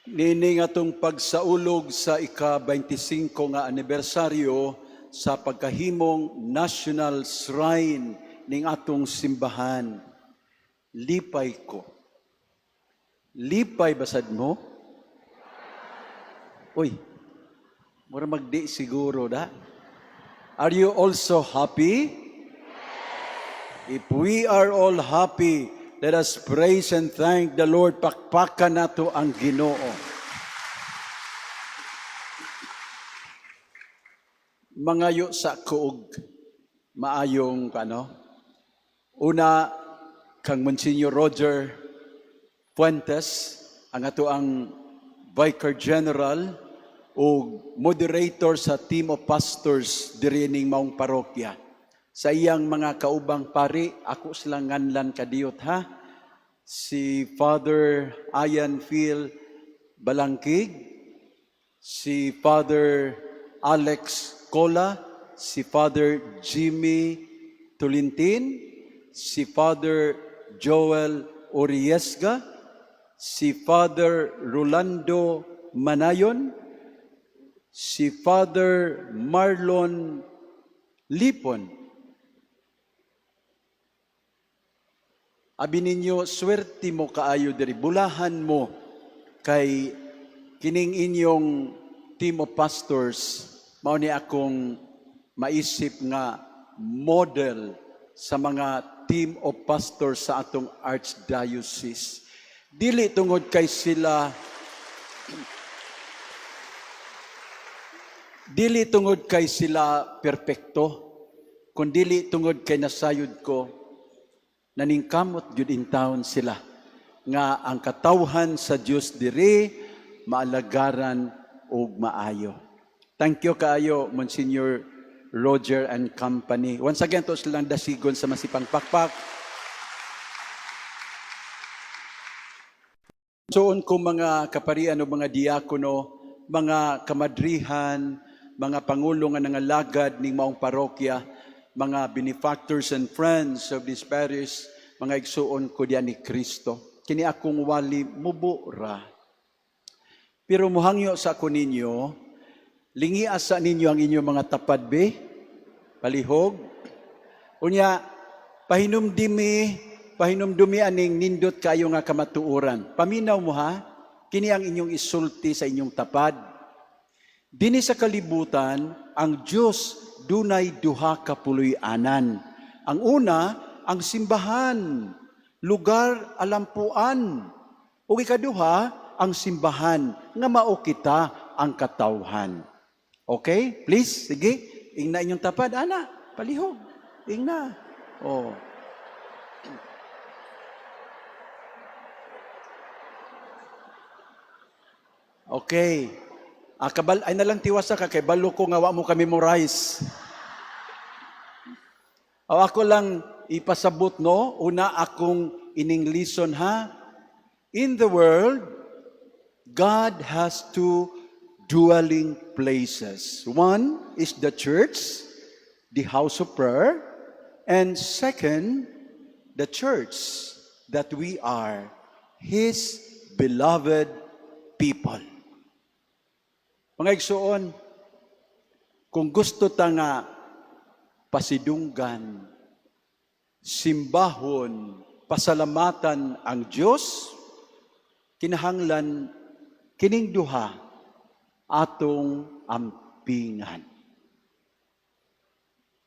Niini atong pagsaulog sa ika-25 nga anibersaryo sa pagkahimong National Shrine ning atong simbahan. Lipay ko. Lipay basad mo? Uy, mura magdi siguro da. Are you also happy? If we are all happy, let us praise and thank the Lord. Pakpakan nato ang Ginoo. Mangayo sa ko og maayong ano. Una kang Monsignor Roger Fuentes, ang ato ang Vicar General ug moderator sa team of pastors diri ning maong parokya. Sa iyang mga kaubang pari, ako silang nganlan kadiyot ha. Si Father Ian Phil Balangkig, si Father Alex Cola, si Father Jimmy Tulintin, si Father Joel Oriesga, si Father Rolando Manayon, si Father Marlon Lipon. Abi ninyo, swerte mo kaayo diri, bulahan mo kay kining inyong team of pastors, mao ni akong maisip nga model sa mga team of pastors sa atong archdiocese. Dili tungod kay sila Dili tungod kay sila perpekto, kundili tungod kay nasayod ko, naningkamot gyud in town sila nga ang katawhan sa Dios diri maalagaran og maayo. Thank you kaayo, Monsignor Roger and Company. Once again, to silang dasigon sa masipang pakpak. Soon ko mga kaparian o mga diakono, mga kamadrihan, mga pangulo nga nangalagad ning maong parokya, mga benefactors and friends of this parish, mga igsuon ko diyan ni Kristo. Kini akong wali mubura. Pero muhangyo sa ako ninyo, lingia sa ninyo ang inyong mga tapad be, palihog. Unya, pahinumdumi aning nindot kayo nga kamatuoran. Paminaw mo ha, kini ang inyong isulti sa inyong tapad. Dini sa kalibutan, ang Dios dunay duha ka puloy-anan. Ang una, ang simbahan, lugar alampuan. Ug ikaduha, ang simbahan nga mao kita ang katawhan. Okay? Please, sige. Ingna inyong tapad, ana, palihog. Ingna. Oh. Okay. Ah, kabal ay nalang tiwasa ka kay balo ko nga wa mo ka memorize. O ako lang ipasabot no, una akong ining lesson ha. In the world, God has two dwelling places. One is the church, the house of prayer, and second, the church that we are, His beloved people. Mga igsuon, kung gusto ta nga pasidunggan, simbahon, pasalamatan ang Dios, kinahanglan kining duha atong ampingan.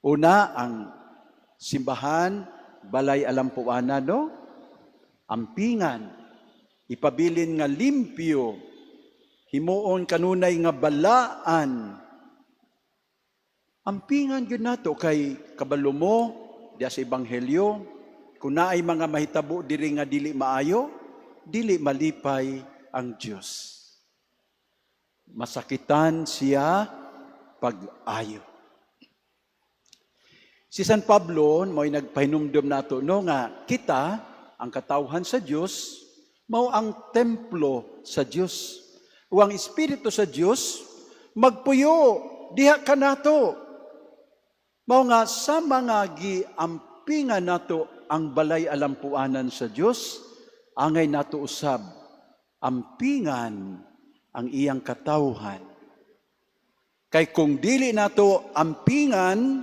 Una, ang simbahan, balay alampuana, no? Ampingan, ipabilin nga limpyo, himuon kanunay nga balaan. Ampingan gyud nato kay kabalo mo diya sa ebanghelyo, kung naay mga mahitabo diri nga dili maayo, dili malipay ang Dios. Masakitan siya pag-ayo. Si San Pablo mo'y nagpahinumdom nato no nga kita ang katawhan sa Dios mao ang templo sa Dios. O ang Espiritu sa Dios magpuyo diha kanato. Mao nga sa mga giampingan nato ang balay alampuanan sa Dios, angay nato usab ampingan Ang iyang katawhan. Kay kung dili nato ampingan,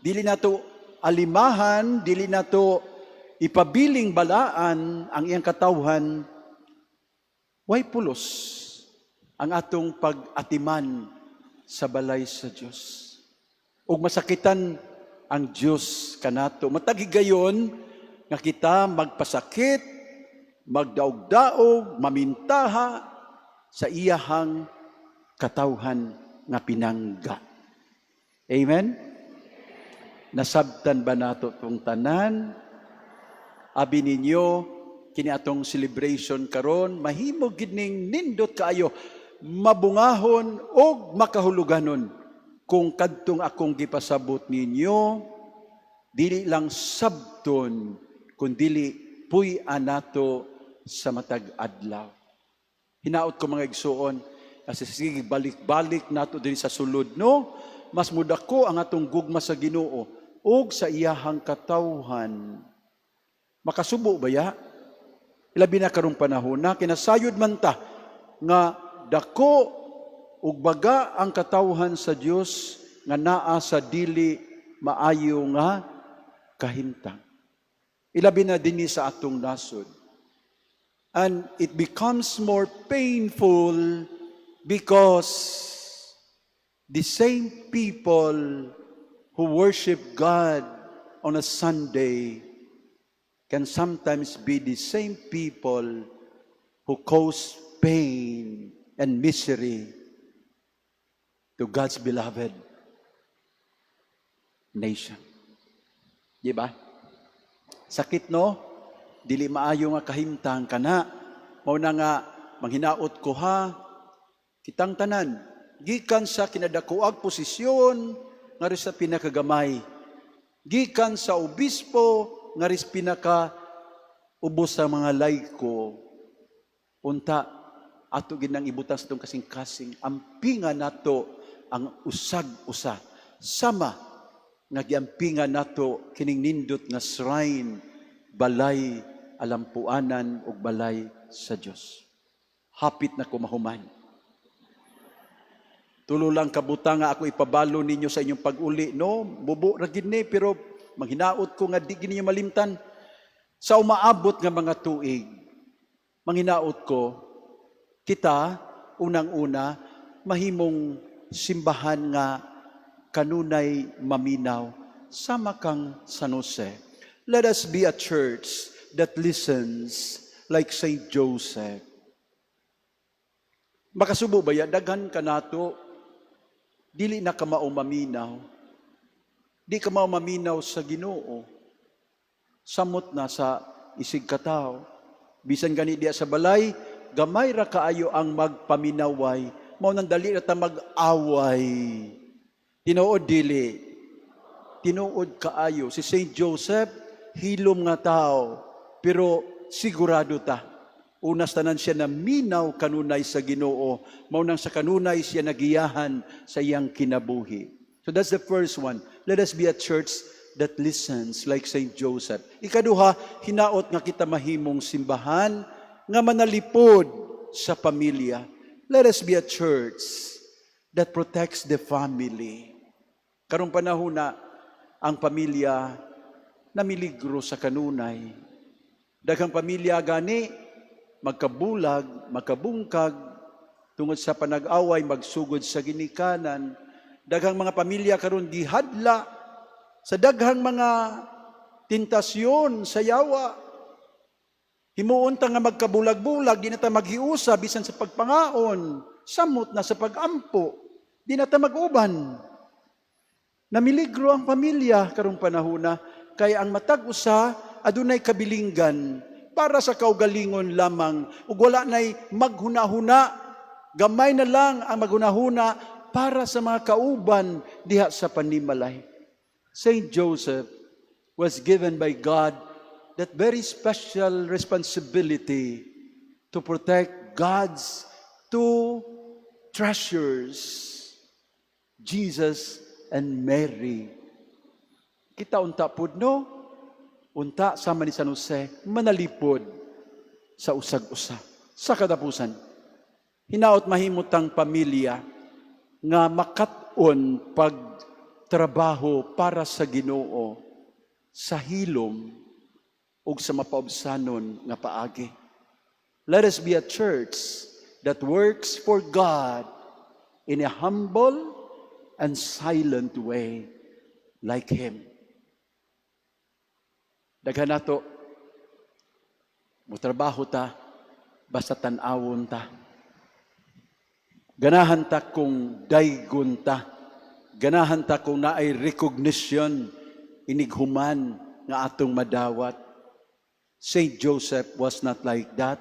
dili nato alimahan, dili nato ipabiling balaan ang iyang katawhan, way pulos ang atong pag-atiman sa balay sa Dios. Ug masakitan ang Dios kanato. Matag higayon nga kita magpasakit, magdaog-daog, mamintaha sa iyahang katawhan nga pinangga. Amen? Nasabtan ba nato tong tanan? Abi ninyo, kini atong celebration karon mahimo gid ning nindot kaayo, mabungahon og makahuluganon kung kadtong akong gipasabot ninyo dili lang sabton kundili puy-an nato sa matag adlaw. Hinaot ko, mga igsuon, kasi sige balik-balik nato dinhi sa sulod, no, mas mudako ang atong gugma sa Ginoo ug sa iyahang katawhan. Makasubo ba ya? Ilabi na karong panahon na kinasayod man ta nga dako ug baga ang katawhan sa Dios nga naa sa dili maayo nga kahimtang. Ilabi na dinhi sa atong nasod. And it becomes more painful because the same people who worship God on a Sunday can sometimes be the same people who cause pain and misery to God's beloved nation. Di ba? Sakit, no? Dili maayo nga kahimtang kana. Mao na nga manghinaot ko ha, kitang tanan gikan sa kinadakuag posisyon nga sa pinakagamay, gikan sa obispo nga sa pinaka ubos sa mga laiko, unta ato ginang ibutang sa atong kasing-kasing, ampinga nato ang usag-usa sama nga giampinga nato kining nindot nga shrine, balay alampuanan ug balay sa Dios. Hapit na ko mahuman. Tulo lang kabutang nga ako ipabalo ninyo sa inyong pag-uli, no? Bubo ra gid ni, pero manghinaot ko nga di gid ninyo malimtan. Sa umaabot nga mga tuig, manghinaot ko, kita, unang-una, mahimong simbahan nga kanunay maminaw sama kang San Jose. Let us be a church that listens like Saint Joseph. Makasubo ba ya? Daghan kanato, dili na ka mao maminaw. Di ka mao maminaw sa Ginoo. Samot na sa isig katawo. Bisan gani diya sa balay, gamay ra kaayo ang magpaminaway. Mao nang dali ra ta mag-away. Tinuod, dili? Tinuod kaayo. Si Saint Joseph, hilom nga tao, pero sigurado ta. Unas tanan siya naminaw kanunay sa Ginoo, mao nang sa kanunay siya nagiyahan sa iyang kinabuhi. So that's the first one. Let us be a church that listens like Saint Joseph. Ikaduha, hinaot nga kita mahimong simbahan nga manalipod sa pamilya. Let us be a church that protects the family. Karong panahon na ang pamilya namiligro sa kanunay. Daghang pamilya gani magkabulag, magkabungkag, tungod sa panag-away magsugod sa ginikanan. Daghang mga pamilya karon gihadla sa daghang mga tentasyon sa yawa. Himuon ta nga magkabulag-bulag, di na ta maghiusa bisan sa pagpangaon, samot na sa pagampo, di na ta mag-uban. Namiligro ang pamilya karong panahona kay ang matag usa adunay kabilinggan para sa kaugalingon lamang ug wala nay maghunahuna, gamay na lang ang maghunahuna para sa mga kauban diha sa panimalay. Saint Joseph was given by God that very special responsibility to protect God's two treasures, Jesus and Mary. Kita unta pud, no? Unta sama ni San Jose, manalipod sa usag-usa. Sa katapusan, Hinaot mahimo tang pamilya nga makat-on pagtrabaho para sa Ginoo sa hilom ug sa mapaubsanon nga paagi. Let us be a church that works for God in a humble and silent way like Him. Daghan nato, mutrabaho ta, basta tan-awon ta. Ganahan ta kung daygon ta. Ganahan ta kung naay recognition inighuman nga atong madawat. Saint Joseph was not like that.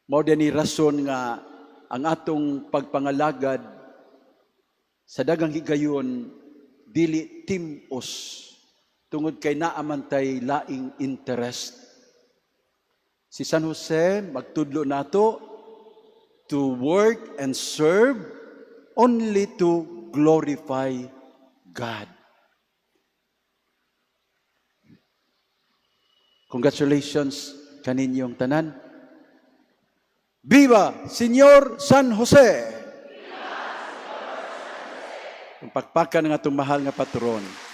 Mao ni rason nga ang atong pagpangalagad sa daghang higayon dili tim-os tungod kay naa man tay laing interest. Si San Jose magtudlo nato to work and serve only to glorify God. Congratulations kaninyong tanan. Viva Señor San Jose! Ang pakpakan ng atong mahal nga patron.